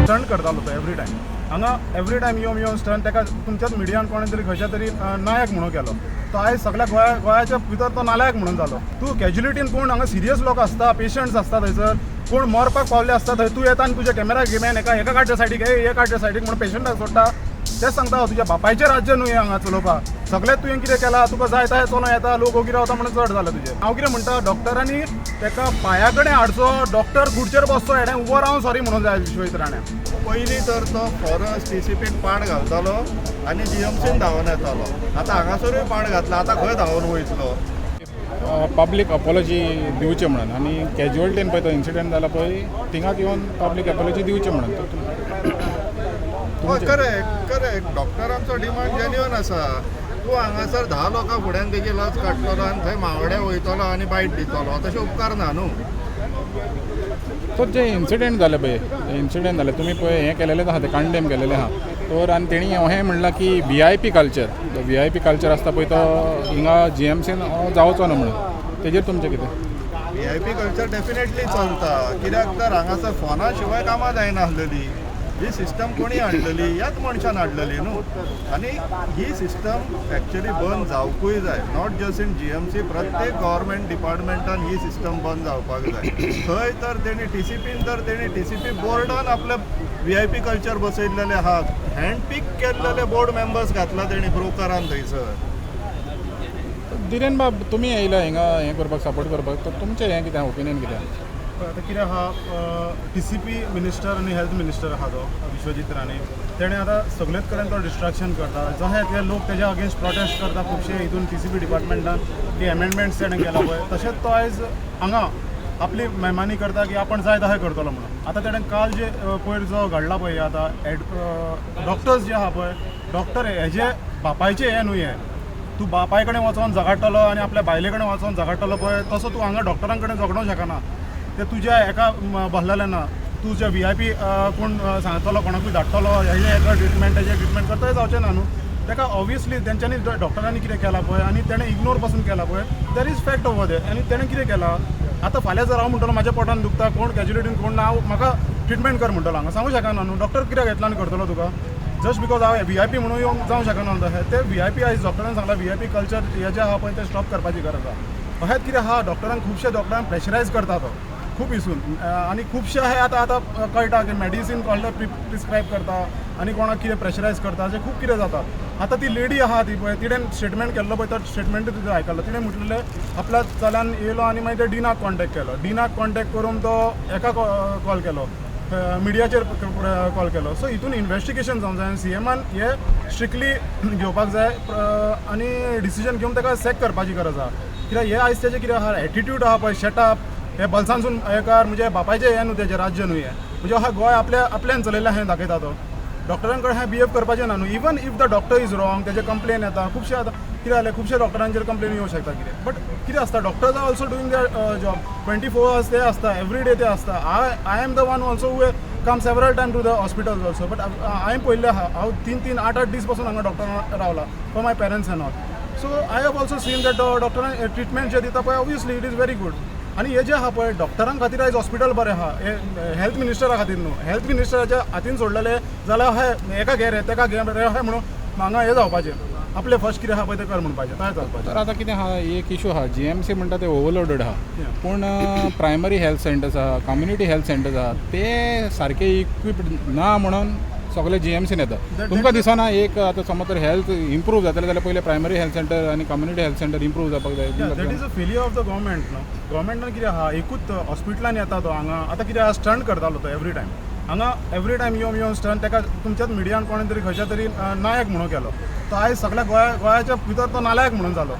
Stunt करतालो तो every time हांगा. एवरी टायम येवन येवन स्टंट. ताका तुमच्याच मिडियान कोणें तरी खंयच्या तरी नायक म्हणून केलो. तो आयज सगळ्या गोंया गोंयाच्या भितर तो नालायक म्हणून जालो. तूं कॅज्युलिटीन कोण हांगा सिरियस लोक आसता, पेशंट्स आसता, थंयसर कोण मरपाक पावले आसता, थंय तूं येता आनी तुज्या कॅमेरा घेवन एका हेका काडच्या सायडीक, हे काडच्या सायडीक म्हणून पेशंटाक सोडटा. तेंच सांगता हांव, तुज्या बापायचें राज्य न्हू हें हांगा चलोवपाक. सगळें तुवें कितें केलां, तुका जाय तशें चलों येता, लोक ओगी रावता म्हणून चड जालें तुजें. हांव कितें म्हणटा, डॉक्टरांनी ताका पांया कडेन हाडचो, डॉक्टर खुर्चेर बसचो, हेणें उबो रावन सॉरी म्हणून जाय विश्वजीत राण्यान. पयलीं तर तो फॉरस्ट टीसीपीक पाड घालतालो आनी जीएमसीन धांवन येतालो. आतां हांगासरूय पाड घातला, आतां खंय धांवन वयतलो? पब्लीक अपॉलॉजी दिवचें म्हणून आनी कॅज्युअलिटीन पळय तो इन्सिडंट जाला पळय, थिंगाक येवन पब्लीक अपॉलॉजी दिवचें म्हणून हय, करेक्ट करेक्ट. डॉक्टरांचो डिमांड जेन्युअन आसा. तूं हांगासर 10 लोकां फुड्यान तेजी लज काडटलो आनी थंय मावड्या वयतलो आनी बायट दितलो, तशें उपकारना न्हू. तो जे इन्सिडंट जाले पळय, इन्सिडंट जाले, तुमी पळय हें केलेलें आहा, तें कंडेम केलेलें आहा तर. आनी तेणी अहें म्हणलां की VIP culture, VIP culture आसता पळय, तो हिंगा जीएमसीन जावचो ना म्हणून. तेजेर तुमचें कितें? व्हीआयपी कल्चर डेफिनेटली चलता, कित्याक तर हांगासर फोना शिवाय कामां जायनासलेली. ही सिस्टम कोणी हाडलेली? ह्याच मनशान हाडलेली न्हू. आनी ही सिस्टम एक्चुअली बंद जावकूय जाय. Not just in GMC, प्रत्येक गव्हर्मेंट डिपार्टमेंटान ही सिस्टम बंद जावपाक जाय. थंय तर तेणी टीसीपीन तर तेणी टीसीपी बोर्डान आपले व्हीआयपी कल्चर बसयल्लेले आहात. हँड पीक केल्लेले बोर्ड मेंबर्स घातला तेणी ब्रोकरान थंयसर. दिरेन बाब, तुमी येयला हिंगा हें करपाक, सपोर्ट करपाक, तर तुमचें हें कितें, ओपिनियन कितें? आतां कितें आहा, टीसीपी मिनिस्टर आनी हेल्थ मिनिस्टर आहा तो विश्वजीत राणे. तेणें आतां सगळेच कडेन तो डिस्ट्रक्शन करता. जशें ते लोक तेज्या अगेन्स्ट प्रोटेस्ट करता खुबशे हितून टीसीपी डिपार्टमेंटान की एमेंडमेंट्स तेणें केला पळय, तशेंच तो आयज हांगा आपली मेहमानी करता की आपण जाय तशें करतलो म्हणून. आतां तेणें काल जे पयर जो घडला पळय, आतां एड डॉक्टर्स जे आहा पळय, डॉक्टर हेजे बापायचे हें न्हू हें. तूं बापाय कडेन वचोन झगडटलो आनी आपल्या बायले कडेन वचोन झगडटलो पळय, तसो तूं हांगा डॉक्टरां कडेन झगडोंक शकना. ते तुज्या एका बसलेले ना. तुज्या व्हीआयपी कोण सांगतलो, कोणाकूय धाडटलो, हेजे एका ट्रिटमेंट, तेजें ट्रिटमेंट करता, जावचें ना न्हू. ताका ऑब्वियसली तेंच्यांनी, डॉक्टरांनी कितें केलां पळय आनी तेणें इग्नोर पासून केलां पळय, there is fact over there. आनी तेणें कितें केलां, आतां फाल्यां जर हांव म्हणटलो म्हाज्या पोटान दुखता, कोण कॅज्युलिटीन कोण ना, हांव म्हाका ट्रिटमेंट कर म्हणटलो, हांगा सांगूंक शकना न्हू. डॉक्टर कित्याक येतलो आनी करतलो तुका? जस्ट because हांव व्हीआयपी म्हणून येवंक जावंक शकना तशें. ते व्हीआयपी आयज डॉक्टरान सांगला, व्हीआयपी कल्चर हेजें आहा पळय, तें स्टॉप करपाची गरज आहा. अशेंच कितें आहा, डॉक्टरांक, खुबशे डॉक्टरांक प्रेशरायज करता तो खूब हिसून. आनी खुबशे अशें आतां आतां कळटा की मेडिसीन कोणले प्रिस्क्रायब करता आनी कोणाक कितें प्रेशरायज करता, अशें खूब कितें जाता. आतां ती लेडी आहा ती पळय, तिणें स्टेटमेंट केल्लो पळय, तो स्टेटमेंट तुजें आयकलो. तिणें म्हटलेलें आपल्या चल्यान येयलो आनी मागीर ते डिनाक कॉन्टेक्ट केलो. डिनाक कॉन्टेक्ट करून तो एका कॉल केलो, मिडियाचेर कॉल केलो. सो हितून इन्वेस्टिगेशन जावंक जाय आनी सीएमान हे स्ट्रिक्टली घेवपाक जाय आनी डिसिजन घेवन ताका सॅक करपाची गरज आहा. कित्याक हे आयज तेजें कितें आहा, एटिट्यूड आहा पळय, शटअप, हे बल्सांसून हे कर. म्हणजे बापायचें हें न्हू, तेजें राज्य न्हू हें. म्हणजे हा गोंय आपल्या आपल्यान चलयलें अशें दाखयता तो. डॉक्टरां कडेन हें बिहेव करपाचें ना न्हू. Even if the doctor is wrong, तेजे कंप्लेन येता खुबशे. आतां कितें जालें, खुबशे डॉक्टरांचेर कंप्लेन येवंक शकता कितें, बट कितें आसता, doctors are also doing their job 24 hours. ते आसता, एवरी डे ते आसता. I am the one also who come several time to the hospitals also, but हांवें पळयल्लें आहा. हांव तीन तीन आठ आठ दीस पासून हांगा डॉक्टर रावला for my parents and all, so I have also seen that डॉक्टरान ट्रिटमेंट जे दिता पळय, obviously it is very good. आनी हे जे आहा पळय, डॉक्टरां खातीर आयज हॉस्पिटल बरें आहा, हे हेल्थ मिनिस्टरा खातीर न्हू. हेल्थ मिनिस्टराच्या हातीन सोडलेले जाल्यार अशें हेका घे रे, तेका घे रे, अशें म्हणून हांगा हें जावपाचें. आपलें फर्स्ट कितें आहा पळय तें कर म्हणपाचें, तशें चलपाचें. तर आतां कितें आहा, एक इशू आहा, जीएमसी म्हणटा ते ओवरलोडेड आहा, पूण प्रायमरी हेल्थ सेंटर्स आहा, कम्युनिटी हेल्थ सेंटर्स आहा, ते सारके इक्विप्ड ना म्हणून सगळे जीएमसीन येता. तुमकां दिसना एक आतां समज तर हेल्थ इम्प्रूव जातलें जाल्यार पयलें प्रायमरी हेल्थ सेंटर आनी कम्युनिटी हेल्थ सेंटर इम्प्रूव जावपाक जाय? That is a failure of the government न्हू. गव्हर्मेंटान कितें आहा, एकूच हॉस्पिटलान येता तो हांगा. आतां कितें आहा, स्टंट करतालो तो एवरी टायम हांगा, एवरी टायम येवन येवन स्टंट. ताका तुमच्याच मिडियान कोणें तरी खंयच्या तरी नायक म्हणून केलो. तो आयज सगळ्या गोंया गोंयाच्या भितर तो नालायक म्हणून जालो.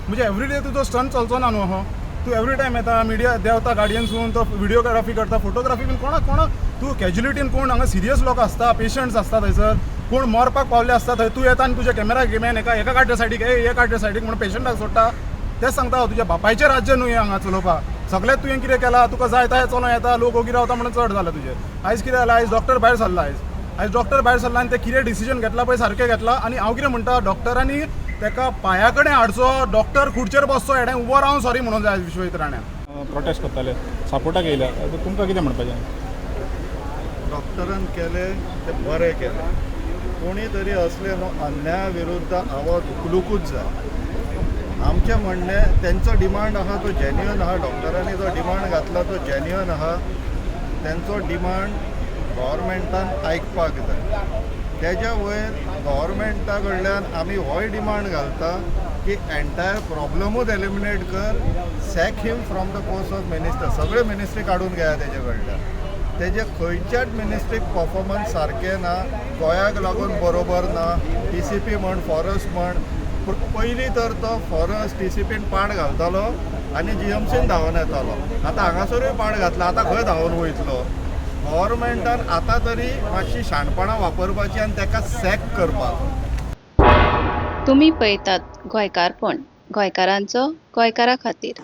म्हणजे एवरी डे तुजो स्टंट चलचो ना न्हू. हो, तूं एवरी टायम येता, मिडिया देंवता गाडयेनसून, तो व्हिडियोग्राफी करता, फोटोग्राफी बीन. कोणाक कोणाक तूं कॅज्युलिटीन कोण हांगा सिरियस लोक आसता, पेशंट्स आसता, थंयसर कोण मरपाक पावले आसता, थंय तूं येता आनी तुज्या कॅमेरा घेवन एका हेका काडच्या सायडीक, हे काडच्या सायडीक म्हणून पेशंटाक सोडटा. तेंच सांगता हांव, तुज्या बापायचें राज्य न्हू हें हांगा चलोवपाक. सगळें तुवें कितें केलां, तुका जाय तशें चलों येता, लोक ओगी रावता म्हणून चड जालें तुजें. आयज कितें जालें, आयज डॉक्टर भायर सरला. आयज आयज डॉक्टर भायर सरला आनी ते कितें डिसिजन घेतला पळय, सारकें घेतला. आनी हांव कितें म्हणटा, डॉक्टरांनी ताका पांया कडेन हाडचो, डॉक्टर खुर्चेर बसचो, हेणें उबो रावन सॉरी म्हणून जाय विश्वजीत राण्यान. प्रोटेस्ट करताले, सपोर्टाक येयल्या, आतां तुमकां कितें म्हणपाचें? डॉक्टरान केलें तें बरें केलें. कोणी तरी असले न्हू अन्याया विरुद्ध आवाज उखलुकूच जाय. आमचें म्हणणें, तेंचो डिमांड आहा तो जेन्युअन आहा. डॉक्टरांनी जो डिमांड घातला तो जेन्युअन आहा. तेंचो डिमांड गव्हर्मेंटान आयकपाक जाय. तेज्या वयर गव्हर्मेंटा कडल्यान आमी होय डिमांड घालता की एंटायर प्रॉब्लमूच एलिमिनेट कर, sack him from the post of minister. सगळे मिनिस्ट्री काडून घेया तेजे कडल्यान. तेजे खंयच्याच मिनिस्ट्रीक परफॉर्मन्स सारकें ना, गोंयाक लागून बरोबर ना. टीसीपी म्हण, फॉरस्ट म्हण, पयलीं तर तो फॉरस्ट टीसीपीन पाड घालतालो आनी जीएमसीन धांवन येतालो. आतां हांगासरूय पाड घातला, आतां खंय धांवन वयतलो? गव्हर्मेंटान आतां तरी मातशी शाणपणां वापरपाची आनी ताका सॅक करपाक. तुमी पळयतात गोंयकारपण, गोंयकारांचो गोंयकारा खातीर.